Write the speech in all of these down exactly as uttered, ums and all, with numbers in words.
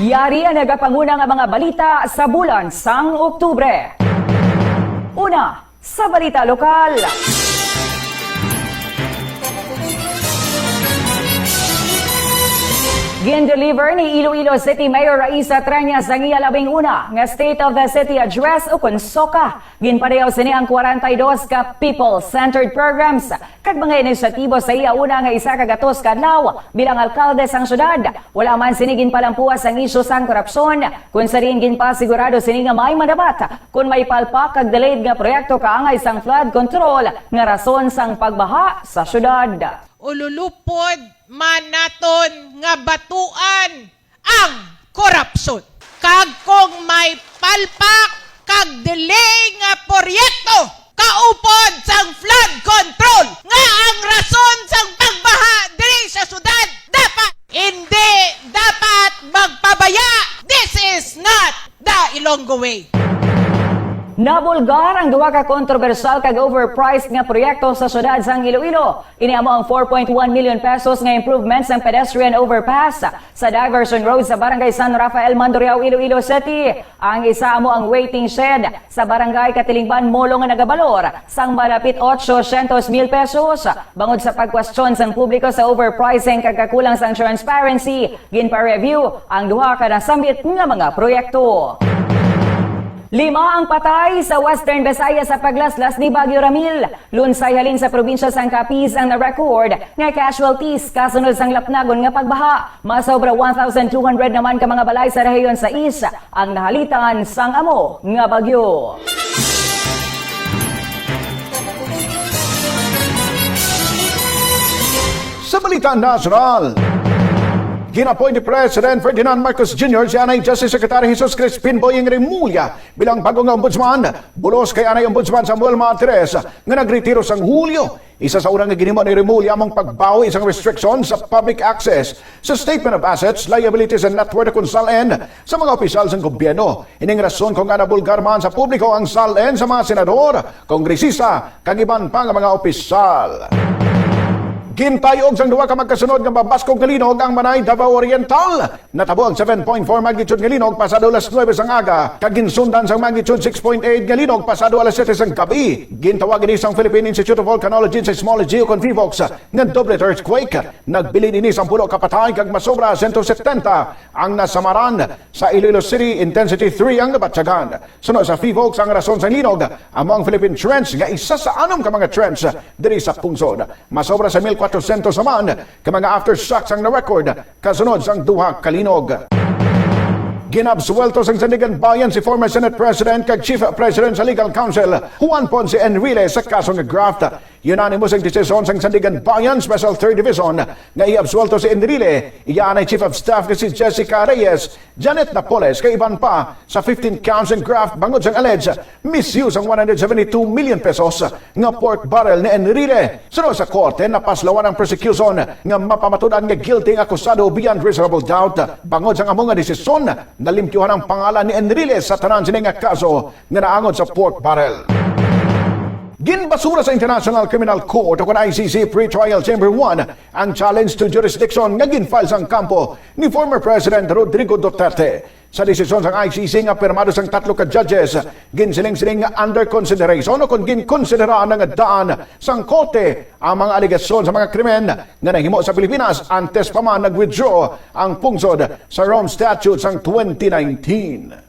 Yari ang nagapanguna nga mga balita sa bulan sang Oktubre. Una, sa balita lokal. Gin-deliver ni Iloilo City Mayor Raisa Treñas ang iya labing una nga State of the City Address o kon SOCA. Ginpadayaw sini ang kwarenta y dos ka people-centered programs kag mga inisyatibo sa iya una nga isa ka gatos ka adlaw bilang alkalde sang syudad. Wala man sini ginpalampuas ang isyu sang korupsyon, kun sa diin ginpasigurado sini nga may madapat kon may palpak kag delayed nga proyekto kaangay sang flood control nga rason sang pagbaha sa syudad. Ululupod man naton nga batuan ang korupsyon. Kag kung may palpak kag delay nga proyekto kaupod sang flood control nga ang rason sang pagbaha diri sa syudad, dapat, hindi dapat magpabaya. This is not the Ilonggo way. Nabulgar ang duha ka kontrobersyal kag overpriced nga proyekto sa syudad sang Iloilo. Ini amo ang four point one million pesos nga improvement sang pedestrian overpass sa diversion road sa Barangay San Rafael, Mandurriao, Iloilo City. Ang isa amo ang waiting shed sa Barangay Katilingban, Molo, nga nagabalor sang malapit otsocientos mil pesos. Bangod sa pagkwestiyon sang publiko sa overpricing kag kakulang sang transparency, ginpa-review ang duha ka nasambit nga mga proyekto. Lima ang patay sa Western Visayas sa paglaslas ni Bagyo Ramil. Lunsay halin sa probinsya sang Capiz ang na-record nga casualties kasunod sang lapnagon nga pagbaha. Masobra one thousand two hundred naman ka mga balay sa Rehiyon sais ang nahalitan sang amo nga bagyo. Sa balita nasyonal, gin-appoint ni President Ferdinand Marcos Junior si anay Justice Secretary Jesus Crispin Boying Remulla bilang bago nga ombudsman, bulos kay anay Ombudsman Samuel Matres nga nagretiro sang Hulyo. Isa sa una nga ginhimo ni Remulla amo ang pagbawi sang restriction sa public access sa Statement of Assets, Liabilities, and Net Worth kon SALN sa mga opisyal sang gobyerno. Ining rason kon ngaa nabulgar man sa publiko ang SALN sa mga senador, kongresista, kag iban pa nga mga opisyal. Gintayog sang duha ka magkasunod nga mabaskog nga linog ang Manay, Davao Oriental. Natabo ang seven point four magnitude nga linog pasado alas nuebe sang aga, kag ginsundan sang magnitude six point eight nga linog pasado alas siete sang gabi. Gintawag ini sang Philippine Institute of Volcanology and Seismology o kon PHIVOLCS nga doble earthquake. Nagbilin ini sang pulo ka patay kag masobra sento setenta ang nasamaran. Sa Iloilo City, intensity three ang nabatyagan. Suno sa PHIVOLCS, ang rason sang linog amo ang Philippine Trench nga isa sa anom ka mga trench diri sa pungsod. Masobra sa mil kwatrosyentos naman ka mga aftershocks ang na-record kasunod sang duha ka linog. Ginabsuwelto sang Sandiganbayan si former Senate President kag Chief President sa Legal Counsel, Juan Ponce Enrile, sa kaso nga graft. Unanimous ang desisyon sang Sandiganbayan Special Third Division nga iabsuwelto si Enrile, iya anay Chief of Staff nga si Jessica Reyes, Janet Napoles, kag iban pa sa fifteen counts in graft bangod sang alleged misuse sang one hundred seventy-two million pesos nga pork barrel ni Enrile. Suno sa korte, napaslawan ang prosecution nga mapamatud-an nga guilty ang akusado beyond reasonable doubt. Bangod sang amo nga desisyon, nalimpyuhan ang pangalan ni Enrile sa tanan sini nga kaso nga naangot sa pork barrel. Ginbasura sa International Criminal Court o kon I C C Pretrial Chamber one ang challenge to jurisdiction nga gin-file sang kampo ni former President Rodrigo Duterte. Sa desisyon sang I C C nga pirmado sang tatlo ka judges, ginsiling sini nga under consideration o kon ginkonsidera na nga daan sang korte ang mga alegasyon sa mga krimen nga nahimo sa Pilipinas antes pa man nag-withdraw ang pungsod sa Rome Statute sang twenty nineteen.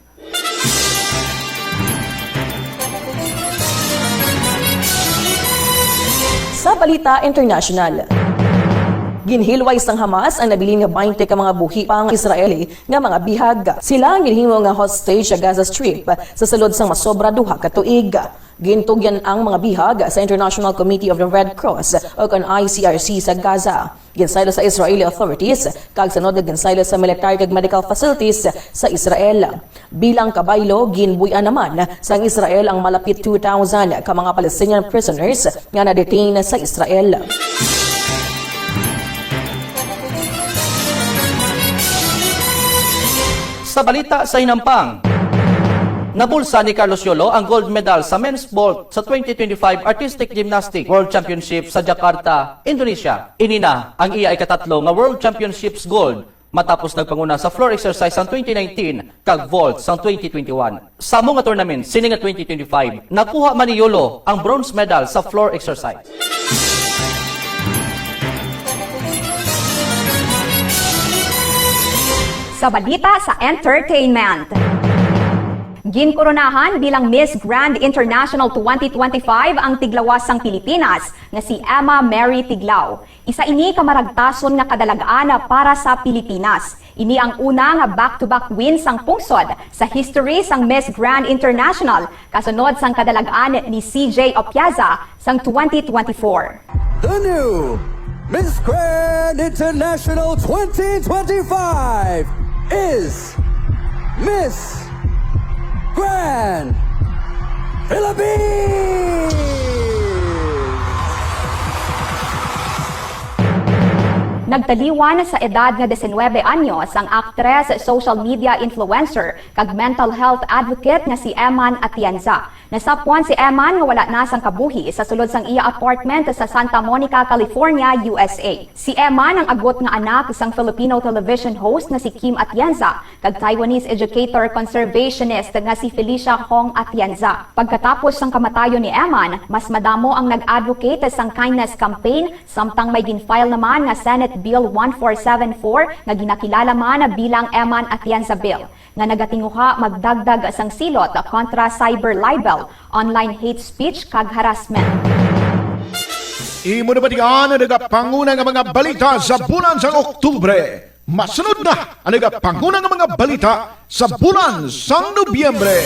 Sa balita international, ginhilway sang Hamas ang nabilin nga baynte ka mga buhi pa nga Israeli nga mga bihag. Sila ang ginhimo nga hostage sa Gaza Strip sa sulod sang masobra duha ka tuig. Gintugyan ang mga bihag sa International Committee of the Red Cross o kon I C R C sa Gaza. Ginsaylo sa Israeli authorities kag sunod nga ginsaylo sa militar kag medical facilities sa Israel. Bilang kabaylo, ginbuy-an naman sang Israel ang malapit two thousand ka mga Palestinian prisoners nga na-detain sa Israel. Sa balita sa hinampang, nabulsa ni Carlos Yolo ang gold medal sa men's vault sa twenty twenty-five Artistic Gymnastic World Championship sa Jakarta, Indonesia. Ini na ang iya ikatatlo nga World Championships gold Matapos nagpanguna sa floor exercise sang twenty nineteen kag vault sang twenty twenty-one, sa amo nga tournament sini nga twenty twenty-five, nakuha man ni Yolo ang bronze medal sa floor exercise. Sa balita sa entertainment. Ginkoronahan bilang Miss Grand International twenty twenty-five ang tiglawas sang Pilipinas nga si Emma Mary Tiglao. Isa ini ka maragtason nga kadalag-an para sa Pilipinas. Ini ang una nga back-to-back win sang pungsod sa history sang Miss Grand International, kasunod sang kadalag-an ni C J Opiaza sang twenty twenty-four. The new Miss Grand International twenty twenty-five is Miss Grand Philippines! Nagtaliwan sa edad nga diecinuebe anyos ang aktres, social media influencer, kag mental health advocate nga si Eman Atienza. Nasapwan si Eman nga wala na sang kabuhi sa sulod sang iya apartment sa Santa Monica, California, U S A. Si Eman ang agot nga anak sang Filipino television host nga si Kim Atienza kag Taiwanese educator conservationist nga si Felicia Hong Atienza. Pagkatapos sang kamatayon ni Eman, mas madamo ang nag-advocate sang kindness campaign, samtang may gin-file naman nga Senate Bill one four seven four nga ginakilala man bilang Eman Atienza Bill, nga nagatinguha magdagdag sang silot kontra cyber libel, online hate speech, kag harassment. Imo na ba diyan ang nagapanguna nga mga balita sa bulan sang Oktubre? Masunod na ang nagapanguna nga mga balita sa bulan sang Nobyembre.